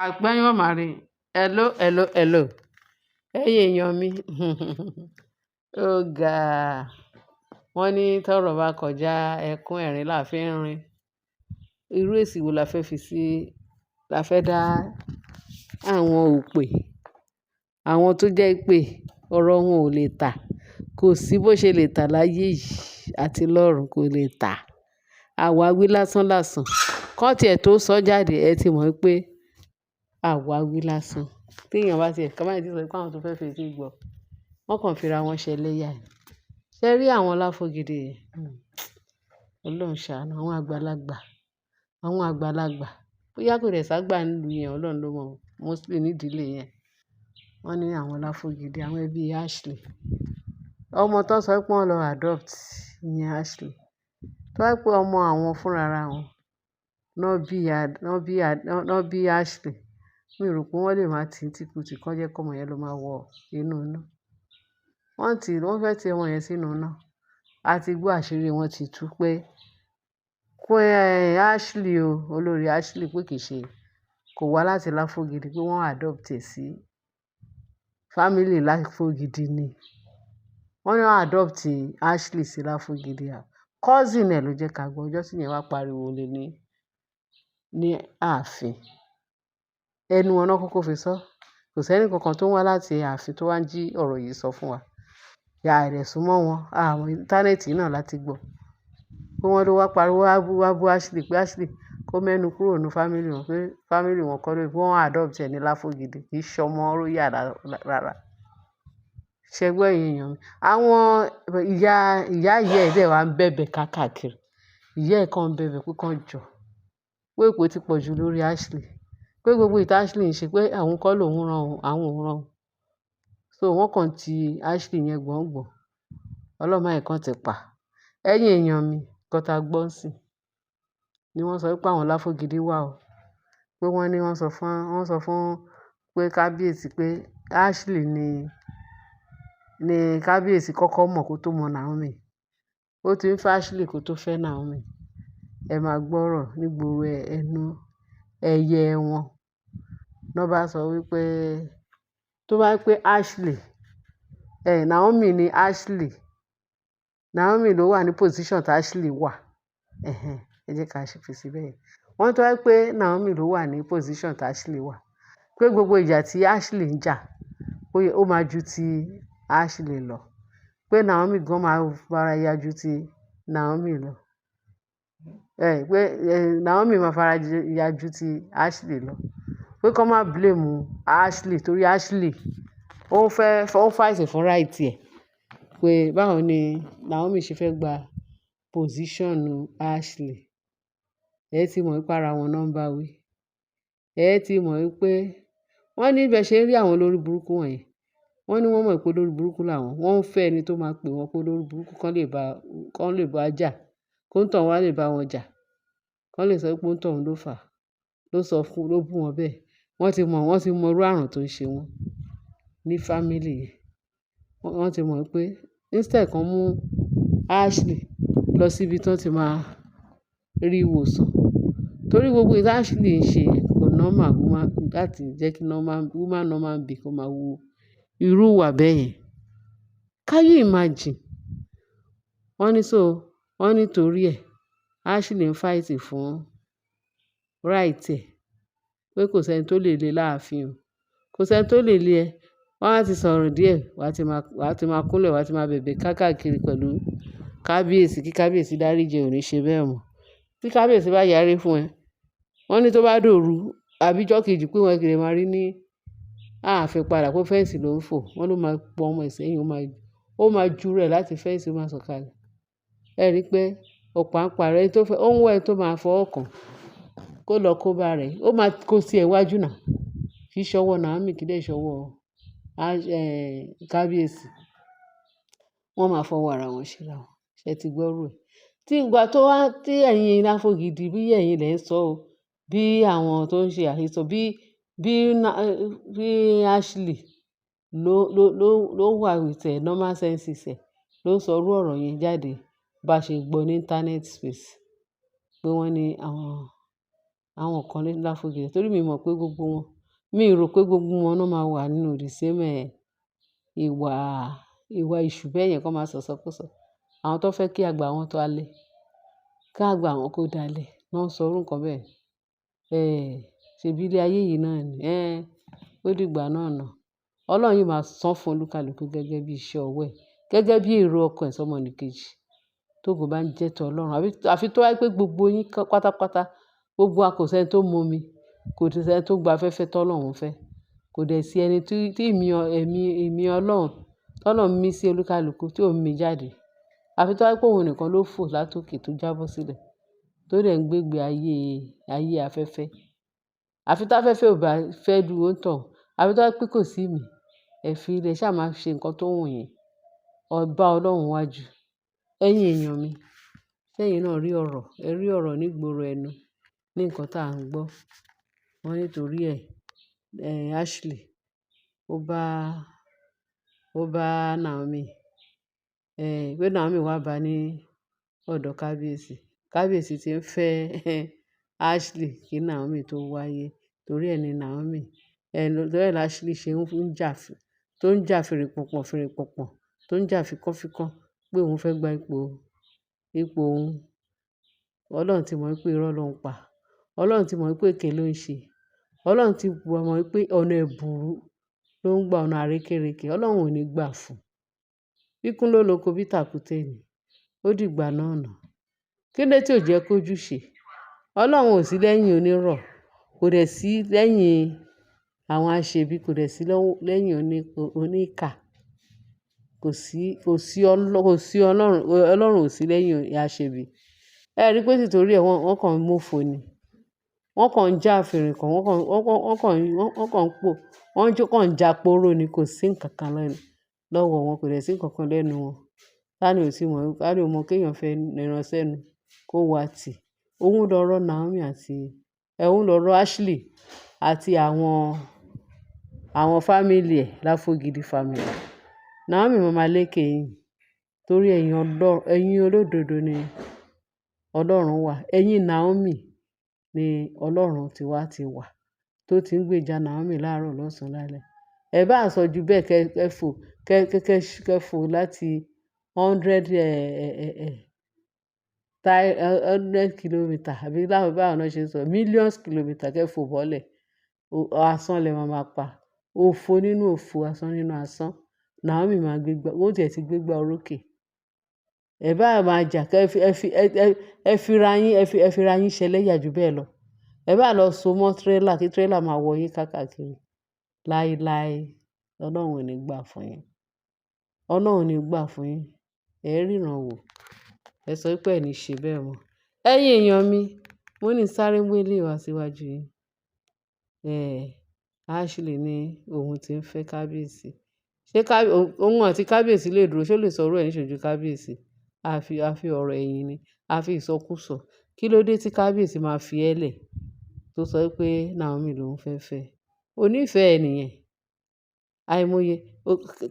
Àgbáyé màrí. Hello, hello, hello. Ẹ̀yin èèyàn mi. Ó ga. Wọ́n ní tọ́rọ̀ bá kọjá ẹkún, ẹ̀rín là fi ń rin. Irú èsì wo la fẹ́ fi sí, la fẹ́ dá àwọn òpè, àwọn tó jẹ́ pé ọ̀rọ̀ wọn ò lè tà. Kò sí bó ṣe lè tà láyé yìí àti lọ́run, kò lè tà. Àwáwí lásán lásán. Kọ́ tí ẹ tó sọ jáde, ẹ ti mọ̀ pé àwáwí lásán. Tí èèyàn bá ti ẹ̀, ká má tí sọ pé àwọn tó fẹ́ fetí gbọ́, wọ́n kàn fira wọn ṣẹlẹ́yà ni. Ṣé rí àwọn Láfogidi yẹn? Ọlọ́run ṣàánú àwọn àgbàlagbà, àwọn àgbàlagbà. Bóyá kò dẹ̀ ságbà nílùú yẹn, Ọlọ́run ló mọ̀. Mostly ní ìdílé yẹn. Wọ́n ní àwọn Láfogidi, àwọn ẹbí Ashley. Ọmọ tó sọ pé wọ́n lọ adopt, ìyẹn Ashley. Tó bá jẹ́ pé ọmọ àwọn fúnra ra wọn, ná bí Ashley. Mi ò rò pé wọ́n lè máa tí ń tíkutì kí wọ́n jẹ́ kí ọmọ yẹn lọ máa wọ inú iná. Wọ́n ti, wọ́n fẹ́ ti ọmọ yẹn sínú iná. A ti gbọ́, àṣírí wọn ti tú pé Ashley o, olórí Ashley, pé kì í ṣe, kò wá láti Láfogidi, pé wọ́n adopt ẹ̀ sí family Láfogidi ni. Wọ́n ní wọ́n adopt Ashley sí Láfogidi. Cousin ẹ̀ ló jẹ́ ká gbọ́. Ọjọ́ tí ìyẹn wá pariwo lé ní ààfin. Ẹnu wọn náà kọ́kọ́ fi sọ. Kò sí ẹnì kankan tó ń wá láti ààfin tó wá ń jí ọ̀rọ̀ yìí sọ fún wa. Ya rẹ̀ súnmọ́ wọn. Àwọn íńtánẹ́ẹ̀tì náà láti gbọ́. Pé wọ́n ló wá pariwo, wá bú, wá bú Ashley pé Ashley kó mẹ́nu kúrò nínú family wọn, pé family wọn kọ́ ló pé wọ́n adopt ẹ̀ ní Láfogidi, kì í ṣọmọ royal rárá. Ṣé ẹ gbọ́, ẹ̀yin èèyàn mi? Àwọn ìyá, ìyá ìyá ẹ̀ dẹ̀ wá ń bẹ̀bẹ̀ káàkiri. Ìyá ẹ̀ kan ń bẹ̀bẹ̀ pé kí wọ́n jọ. Pé èpè ti pọ̀jù lórí Ashley. Pé gbogbo èyí tí Ashley ń ṣe, pé àwọn kọ́ lòun rán òun, àwọn ò rán òun. So wọ́n kàn ti Ashley yẹn gbọ̀ngbọ̀n. Ọlọ́run má jẹ́ kán ti pa. Ẹ̀yin èèyàn mi, nǹkan tá gbọ́ ńsìn ni wọ́n sọ wípé àwọn Láfogidi wà o. Pé wọ́n ní wọ́n sọ fún pé kábíyèsí pé Ashley ni kábíyèsí kọ́kọ́ mọ̀ kó tó mọ Naomi. Ó ti ń fẹ́ Ashley kó tó fẹ́ Naomi. Ẹ máa gbọ́rọ̀ nígboro ẹnu ẹyẹ wọn. Lọ́ bá sọ wípé tó bá pé Ashley, Naomi ni Ashley. Naomi ló wà ní position tí Ashley wà. Ẹ̀hẹn, ẹ jẹ́ ká fi síbẹ̀. Wọ́n tó bá pé Naomi ló wà ní position tí Ashley wà, pé gbogbo ìjà tí Ashley ń jà, pé ó máa ju ti Ashley lọ. Pé Naomi gan máa fara ya ju ti Naomi lọ. Pé Naomi máa fara ya ju ti Ashley lọ. Pé kó má blame Ashley torí Ashley ó fẹ́, ó fight fún right ẹ̀. Pé báwo ni Naomi ṣe fẹ́ gba position Ashley. Ẹ ti mọ̀ wípé ara wọn náà ń bá wí. Ẹ ti mọ̀ wípé wọ́n ní bí ẹ ṣe ń rí àwọn olórí burúkú wọ̀nyẹn. Wọ́n ní wọ́n mọ̀ pé olórí burúkú làwọn. Wọ́n ń fẹ́ ẹni tó máa pè wọ́n pé olórí burúkú kán lè bá jà. Kó ń tàn wá lè bá wọn jà. Kán lè sọ pé ó ń tọ̀hún ló fà á, ló sọ fún, ló bú wọn bẹ́ẹ̀. Wọ́n ti mọ irú àrùn tó ń ṣe wọ́n ní family yẹn. Wọ́n ti mọ̀ pé instead kan mú Ashley lọ sí ibi tí wọ́n ti máa rí ìwòsàn. Torí gbogbo èyí tí Ashley ń ṣe kò normal woman láti jẹ́ kí normal woman, normal being kó máa wu irú ìwà bẹ́ẹ̀ yẹn. Can you imagine? Wọ́n ní so, wọ́n ní torí ẹ̀, Ashley ń fight fún right ẹ̀. Pé kò sí ẹni tó lè lé láàfin o. Kò sí ẹni tó lè lé ẹ. Wọ́n á ti sọ̀rọ̀ díẹ̀, wà á ti máa kúnlẹ̀, wà á ti máa bẹ̀bẹ̀ káàkiri pẹ̀lú kábíyèsí kí kábíyèsí dáríji ẹ, ò ní ṣe bẹ́ẹ̀ mọ́. Tí kábíyèsí bá yarí fún ẹ, wọ́n ní tó bá dòru àbí ìjọ́ kejì pé wọ́n kì í máa rí ní ààfin padà pé fence ló ń fò. Wọ́n ló máa pọn ọmọ ẹ̀ sẹ́yìn, ó máa ju rẹ̀ láti fence, ó máa sọ̀kalẹ̀. Ẹ rí i pé ọ̀pá ń pa rẹ̀ ẹni tó fẹ́, ó ń wá ẹni tó máa fọwọ́ kàn kó lọ kó bá rẹ̀. Ó máa kó sí ẹ wájú náà. Kì í ṣọwọ́ Naomi, kì í dẹ̀ ṣọwọ́ kábíyèsí. Wọ́n máa fọwọ́ ara wọn ṣe ra wọn. Ṣé ẹ ti gbọ́ irú ẹ? Tí ìgbà tó wá tí ẹ̀yin Láfogidi, bí ẹ̀yin lẹ̀ ń sọ o, bí àwọn tó ń ṣe àhesọ, bí Ashley ló wà with normal senses ẹ̀ ló ń sọ irú ọ̀rọ̀ yẹn jáde, bá ṣe gbọ́ ní internet space pé wọ́n ní àwọn, Àwọn kan ní Láfogidi torí mi mọ̀ pé gbogbo wọn, mi rò pé gbogbo wọn náà máa wà nínú the same ìwà, ìwà èṣù bẹ́ẹ̀ yẹn kó máa sọ ìsọkúsọ. Àwọn tó fẹ́ kí àgbà wọn tó alẹ́, kí àgbà wọn kó dalẹ̀, wọ́n ń sọ orú nǹkan bẹ́ẹ̀. Ṣe bí ilé ayé yìí náà ni. Ó dìgbà náà ná. Ọlọ́run yìí máa san fún olúkúlùkù gẹ́gẹ́ bí iṣẹ́ ọwọ́ ẹ̀, gẹ́gẹ́ bí èrò ọkàn ẹ̀ sọ́mọnìkejì. Tógo bá ń jẹ́ tó Ọlọ́run. Àfi tó bá jẹ́ pé gbogbo yín pátápátá, gbogbo wa kò sí ẹni tó mú omi, kò sí ẹni tó gba afẹ́fẹ́ tó Ọlọ́run fẹ́. Kò dẹ̀ sí ẹni tí ìmí, ẹ̀mí, ìmí Ọlọ́run, tí Ọlọ́run mí sí olúkúlùkù tí ò ń mí jáde. Àfi tó bá jẹ́ pé òun nìkan ló fò látòkè tó jábọ́ sílẹ̀, tó dẹ̀ ń gbé ìgbé ayé, ayé afẹ́fẹ́. Àfi tó afẹ́fẹ́ ò bá fẹ́ lu òǹtọ̀. Àfi tó bá jẹ́ pé kò sí ìmí, ẹ fi ilẹ̀ ṣá máa ṣe nǹkan tó wù yín. Ọba Ọlọ́run wá jù. Ẹ̀yin èèyàn mi, ṣé ẹ̀yin náà rí ọ̀rọ̀? Ẹ rí ọ̀rọ̀ ní ìgboro ẹnu, ní nǹkan tí à ń gbọ́. Wọ́n nítorí ẹ̀, Ashley ó bá Naomi, pé Naomi wá bá a ní ọ̀dọ̀ kábíyèsí. Kábíyèsí tí ń fẹ́ Ashley kí Naomi tó wáyé. Torí ẹ ni Naomi, torí ẹ ni Ashley ṣe ń jà fún, tó ń jà fèrèpọ̀pọ̀ fèrèpọ̀pọ̀, tó ń jà fíkọ́fíkọ́ pé òun fẹ́ gba ipò, ipò òun. Ọlọ́run ti mọ̀ wípé irọ́ ló ń pa. Ọlọ́run ti mọ̀ wípé èké ló ń ṣe. Ọlọ́run ti mọ̀ wípé ọ̀nà ẹ̀bùrú ló ń gba ọ̀nà àrékérekè. Ọlọ́run ò ní gbà fún. Bíkún ló lóko bí tàkúté ni. Ó dìgbà náà ná. Kí ló dé tí ò jẹ́ kó jú ṣe? Ọlọ́run ò sí lẹ́yìn onírọ̀, kò dẹ̀ sí lẹ́yìn àwọn aṣebi, kò dẹ̀ sí lẹ́yìn oníkà. Kò sí, kò sí kò sí Ọlọ́run, Ọlọ́run ò sí lẹ́yìn aṣebi. Ẹ rí pé títorí ẹ wọ́n, wọ́n kàn ń mófo ni. Wọ́n kàn ń já fèrè kan, wọ́n kàn, wọ́n kàn, wọ́n kàn, wọ́n kàn ń pò, wọ́n kàn ń ja poró ni, kò sí nǹkan kan lọ́wọ́ wọn, kò dẹ̀ sí nǹkan kan lẹ́nu wọn. Ta ni ò tí mọ̀, ta ni ò mọ̀ kí èèyàn fẹ́ ẹran sẹ́nu kó wa tì. Òun lọ̀rọ̀ Naomi àti, òun lọ̀rọ̀ Ashley àti àwọn, àwọn family ẹ̀, Láfogidi family. Naomi máa ma lékè yín torí ẹ̀yin ọlọ́, ẹ̀yin olódodo ni Ọlọ́run wà. Ẹ̀yin Naomi ni Ọlọ́run ti wá ti wà, tó ti ń gbèjà Naomi láàárọ̀ lọ́sàn-án lálẹ́. Ẹ bá sọ ju bẹ́ẹ̀ kẹ́, kẹ́ fò, kẹ́, kẹ́, kẹ́, kẹ́ fò láti hundred, 100 kilometer àbí báwo ni wọ́n ṣe ń sọ, millions kilometer kẹ́ fò bọ́lẹ̀. Asán lẹ máa ma pa. Òfo nínú òfo, asán nínú asán. Naomi máa gbé gbá, ó tiẹ̀ ti gbé gbá orókè. Ẹ bá máa jà kẹ́ fi, ẹ fi, ẹ fi ra yín, ẹ fi ra yín ṣẹlẹ́yà ju bẹ́ẹ̀ lọ. Ẹ bá lọ so mọ́ trailer kí trailer máa wọ yín káàkiri. Láíláí, Ọlọ́run ò ní gbà fún yín. Ọlọ́run ò ní gbà fún yín. Ẹ ríran wò. Ẹ sọ wípé ẹ ní ṣe bẹ́ẹ̀ mọ́. Ẹ̀yin èèyàn mi, mo ní sáré mú eléyìí wá síwájú yín. Ashley ní òun tí ń fẹ́ kábíyèsí. Ṣé òun àti kábíyèsí lè dúró? Ṣé ó lè sọ ọ̀rọ̀ ẹ̀ níṣojú kábíyèsí? A fi, a fi ọ̀rọ̀ ẹ̀yìn ni, a fi ìsọkúsọ. Kí ló dé tí kábíyèsí máa fi ẹ́ lẹ̀ tó sọ wípé Naomi lòún fẹ́ fẹ́? Ó ní ìfẹ́ ẹ nìyẹn. Àìmọye,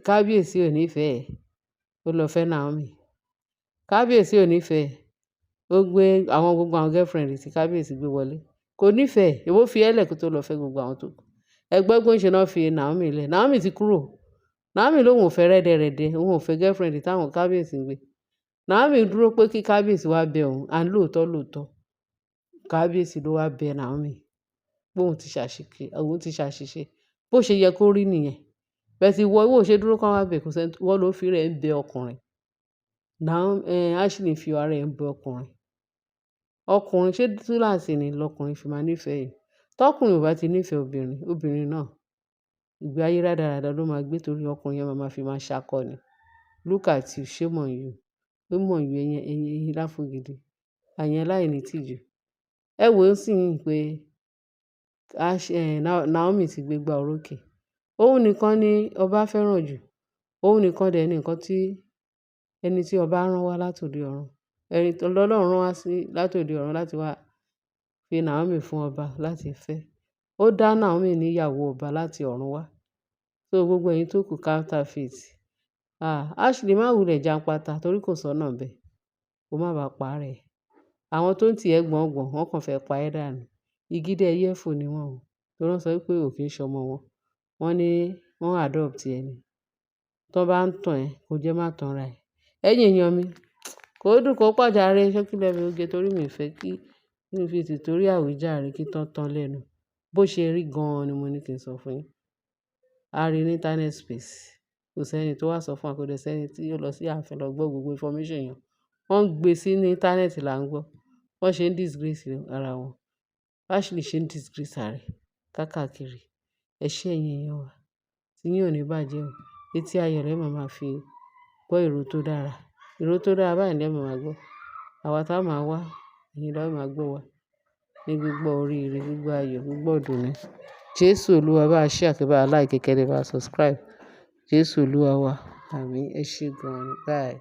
kábíyèsí ò ní ìfẹ́ ẹ. Ó lọ fẹ́ Naomi. Kábíyèsí ò ní ìfẹ́ ẹ. Ó gbé àwọn gbogbo àwọn girlfriend tí kábíyèsí gbé wọlé. Kò ní ìfẹ́ ẹ. Èwo fi ẹ́ lẹ̀ kó tó lọ fẹ́ gbogbo àwọn tó kù. Ẹgbẹ́ gbọ́n ṣe náà fi Naomi lẹ̀. Naomi ti kúrò. Naomi lóun ò fẹ́ rẹ́dẹ̀rẹ́dẹ́, òun ò fẹ́ girlfriend táwọn kábíyèsí ń gbé. Naomi dúró pé kí kábíyèsí wá bẹ òun, and lóòótọ́ lóòótọ́. Kábíyèsí ló wá bẹ Naomi pé òun ti ṣàṣìṣe, òun ti ṣàṣìṣe. Bó ṣe yẹ kó rí nìyẹn. Bẹ́ẹ̀ tí ìwọ, ìwọ ò ṣe dúró kí wọ́n wá bẹ̀, kò sí ẹni, ìwọ ló fi rẹ̀ ń bẹ ọkùnrin. Naomi, Ashley fi ara ẹ̀ ń bẹ ọkùnrin. Ọkùnrin ṣé túláàsì ni lọkùnrin fi máa ní ìfẹ́ ẹ. Tọkùnrin ò bá ti ní ìfẹ́ obìnrin, obìnrin náà, ìgbé ayé rádaràda ló máa gbé torí ọkùnrin yẹn máa fi máa ṣákọ ni. Look at you, shame on you. Shame on you, ẹ̀yin, ẹ̀yin, ẹ̀yin Láfogidi. Àyẹn láìní tìjú. Ẹ wò ó sì yín pé Naomi ti gbé gbá orókè. Òun nìkan ni ọba fẹ́ràn jù. Òun nìkan dẹ̀ ní nǹkan tí ẹni tí ọba rán wá látòdì ọ̀run. Ẹni tí Ọlọ́run rán wá sí látòdì ọ̀run láti wá fi Naomi fún ọba láti fẹ́. Ó dá Naomi ní ìyàwó ọba láti ọ̀run wá. So gbogbo ẹ̀yin tó kù counterfeit. Ah, Ashley má wulẹ̀ janpata torí kò sọ́nà bẹ́ẹ̀. Kó má bá pa rẹ̀. Àwọn tó ń tì ẹ́ gbọ̀ngbọ̀n, wọ́n kàn fẹ́ pa ẹ́ dànù. Ìgídé ẹyẹfò ni wọ́n o. Torí wọ́n sọ wípé ò kí ń ṣọmọ wọn. Wọ́n ní wọ́n adopt ẹ ni. Tó bá ń tàn ẹ́, kó jẹ́ má tanra ẹ. Ẹ̀yin èèyàn mi, kó dùn kó pọ̀ jàre, ṣé kí lẹ fi oge torí mi ò fẹ́ kí n fi tìtorí àwíjàre kí tán tán lẹ́nu. Bó ṣe rí gan-an ni mo ní kí n sọ fún yín. A rí ní internet space. Kò sí ẹni tó wá sọ fún wa, kò dẹ̀ sí ẹni tí ó lọ sí ààfin lọ gbọ́ gbogbo information yẹn. Wọ́n ń gbé sí ní internet là ń gbọ́. Wọ́n ṣe ń disgrace ara wọn. Ashley ṣe ń disgrace ara rẹ̀ káàkiri. Ẹ ṣé ẹ̀yin èèyàn wa. Tí yín ò ní bàjẹ́ o. Etí ayọ̀ lẹ máa ma fi gbọ́ ìró tó dára. Ìró tó dára báyìí ni ẹ máa ma gbọ́. Àwa tá a máa wá, ẹ̀yin lẹ máa gbọ́ wa. Ní gbígbọ́ oríire, gbígbọ́ ayọ̀, gbígbọ́ ìdùnnú. Jésù Olúwa bá share, kí bá like, kí ẹ dẹ̀ bá subscribe. Jésù Olúwa wa. Àmín. Ẹ ṣé gan-an. Bye.